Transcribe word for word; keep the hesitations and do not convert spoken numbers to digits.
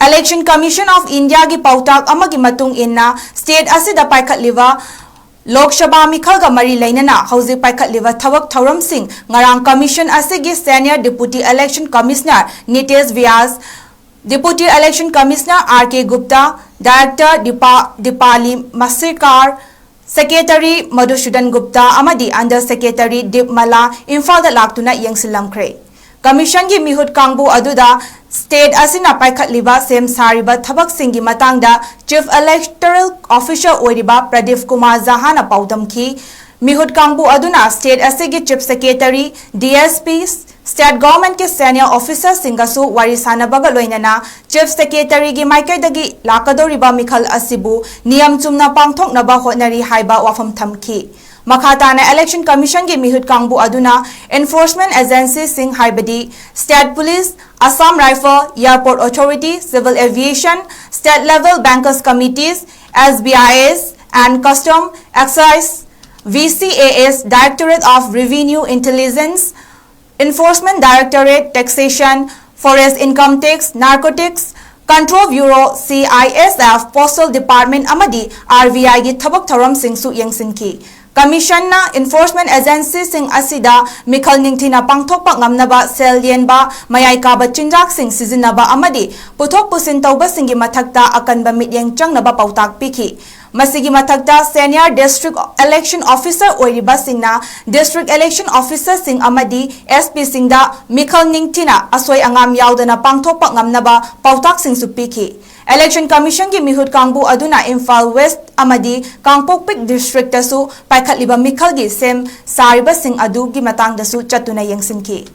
Election Commission of Indiaꯒꯤ ꯄꯥꯎꯇꯥꯛ ꯑꯃꯒꯤ ꯃꯇꯨꯡ ꯏꯟꯅ, state ꯑꯁꯤꯗ ꯄꯥꯏꯈꯠꯂꯤꯕ ꯂꯣꯛ ꯁꯚꯥ ꯃꯤꯈꯜꯒ ꯃꯔꯤ ꯂꯩꯅꯅ ꯍꯧꯖꯤꯛ ꯄꯥꯏꯈꯠꯂꯤꯕ ꯊꯕꯛ ꯊꯧꯔꯝꯁꯤꯡ ꯉꯔꯥꯡ commission ꯑꯁꯤꯒꯤ Senior Deputy Election Commissioner ꯅꯤꯇꯦꯁ ꯕ꯭ꯌꯥꯁ, Deputy Election Commissioner R K Gupta, Director Dipa-, Dipali Masirkar, Secretary Madhusudan Gupta ꯑꯃꯗꯤ Under Secretary Deepmala ꯏꯝꯐꯥꯜꯗ ꯂꯥꯛꯇꯨꯅ ꯌꯦꯡꯁꯤꯜꯂꯝꯈ꯭ꯔꯦ꯫ Commissionꯒꯤ ꯃꯤꯍꯨꯠ ꯀꯥꯡꯕꯨ ꯑꯗꯨꯗ state ꯑꯁꯤꯅ ꯄꯥꯏꯈꯠꯂꯤꯕ ꯁꯦꯝ ꯁꯥꯔꯤꯕ ꯊꯕꯛꯁꯤꯡꯒꯤ ꯃꯇꯥꯡꯗ Chief Electoral Officer ꯑꯣꯏꯔꯤꯕ ꯄ꯭ꯔꯗꯤꯞ ꯀꯨꯃꯥꯔ ꯖꯍꯥꯅ ꯄꯥꯎꯗꯝꯈꯤ꯫ ꯃꯤꯍꯨꯠ ꯀꯥꯡꯕꯨ ꯑꯗꯨꯅ state ꯑꯁꯤꯒꯤ Chief Secretary, D S P, state governmentꯀꯤ senior officerꯁꯤꯡꯒꯁꯨ ꯋꯥꯔꯤ ꯁꯥꯟꯅꯕꯒ ꯂꯣꯏꯅꯅ Chief Secretaryꯒꯤ ꯃꯥꯏꯀꯩꯗꯒꯤ ꯂꯥꯛꯀꯗꯧꯔꯤꯕ ꯃꯤꯈꯜ ꯑꯁꯤꯕꯨ ꯅꯤꯌꯝ ꯆꯨꯝꯅ ꯄꯥꯡꯊꯣꯛꯅꯕ ꯍꯣꯠꯅꯔꯤ ꯍꯥꯏꯕ ꯋꯥꯐꯝ ꯊꯝꯈꯤ꯫ ꯃꯈꯥ ꯇꯥꯅ Election Commissionꯒꯤ ꯃꯤꯍꯨꯠ ꯀꯥꯡꯕꯨ ꯑꯗꯨꯅ enforcement agencyꯁꯤꯡ ꯍꯥꯏꯕꯗꯤ State Police, Assam Rifle, Airport Authority, Civil Aviation, State Level Bankers Committees, S B I S and Custom, Excise, V C A S, Directorate of Revenue Intelligence, Enforcement Directorate, Taxation, Forest Income Tax, Narcotics Control Bureau, C I S F, Postal Department ꯑꯃꯗꯤ R B Iꯒꯤ ꯊꯕꯛ ꯊꯧꯔꯝꯁꯤꯡꯁꯨ ꯌꯦꯡꯁꯤꯟꯈꯤ꯫ Commissionꯅ enforcement agencyꯁꯤꯡ ꯑꯁꯤꯗ ꯃꯤꯈꯜ ꯅꯤꯡꯊꯤꯅ ꯄꯥꯡꯊꯣꯛꯄ ꯉꯝꯅꯕ ꯁꯦꯜ ꯌꯦꯟꯕ, ꯃꯌꯥꯏ ꯀꯥꯕ ꯆꯤꯟꯖꯥꯛꯁꯤꯡ ꯁꯤꯖꯤꯟꯅꯕ ꯑꯃꯗꯤ ꯄꯨꯊꯣꯛ ꯄꯨꯁꯤꯟ ꯇꯧꯕꯁꯤꯡꯒꯤ ꯃꯊꯛꯇ ꯑꯀꯟꯕ ꯃꯤꯠꯌꯦꯡ ꯆꯪꯅꯕ ꯄꯥꯎꯇꯥꯛ ꯄꯤꯈꯤ꯫ ꯃꯁꯤꯒꯤ ꯃꯊꯛꯇ Senior District Election Officer ꯑꯣꯏꯔꯤꯕꯁꯤꯡꯅ District Election Officerꯁꯤꯡ ꯑꯃꯗꯤ S Pꯁꯤꯡꯗ ꯃꯤꯈꯜ ꯅꯤꯡꯊꯤꯅ ꯑꯁꯣꯏ ꯑꯉꯥꯝ ꯌꯥꯎꯗꯅ ꯄꯥꯡꯊꯣꯛꯄ ꯉꯝꯅꯕ ꯄꯥꯎꯇꯥꯛꯁꯤꯡꯁꯨ ꯄꯤꯈꯤ꯫ Election Commissionꯒꯤ ꯃꯤꯍꯨꯠ ꯀꯥꯡꯕꯨ ꯑꯗꯨꯅ ꯏꯝꯐꯥꯜ West ꯑꯃꯗꯤ ꯀꯥꯡꯄꯣꯛꯄꯤ districtꯇꯁꯨ ꯄꯥꯏꯈꯠꯂꯤꯕ ꯃꯤꯈꯜꯒꯤ ꯁꯦꯝ ꯁꯥꯔꯤꯕꯁꯤꯡ ꯑꯗꯨꯒꯤ ꯃꯇꯥꯡꯗꯁꯨ ꯆꯠꯇꯨꯅ ꯌꯦꯡꯁꯤꯟꯈꯤ꯫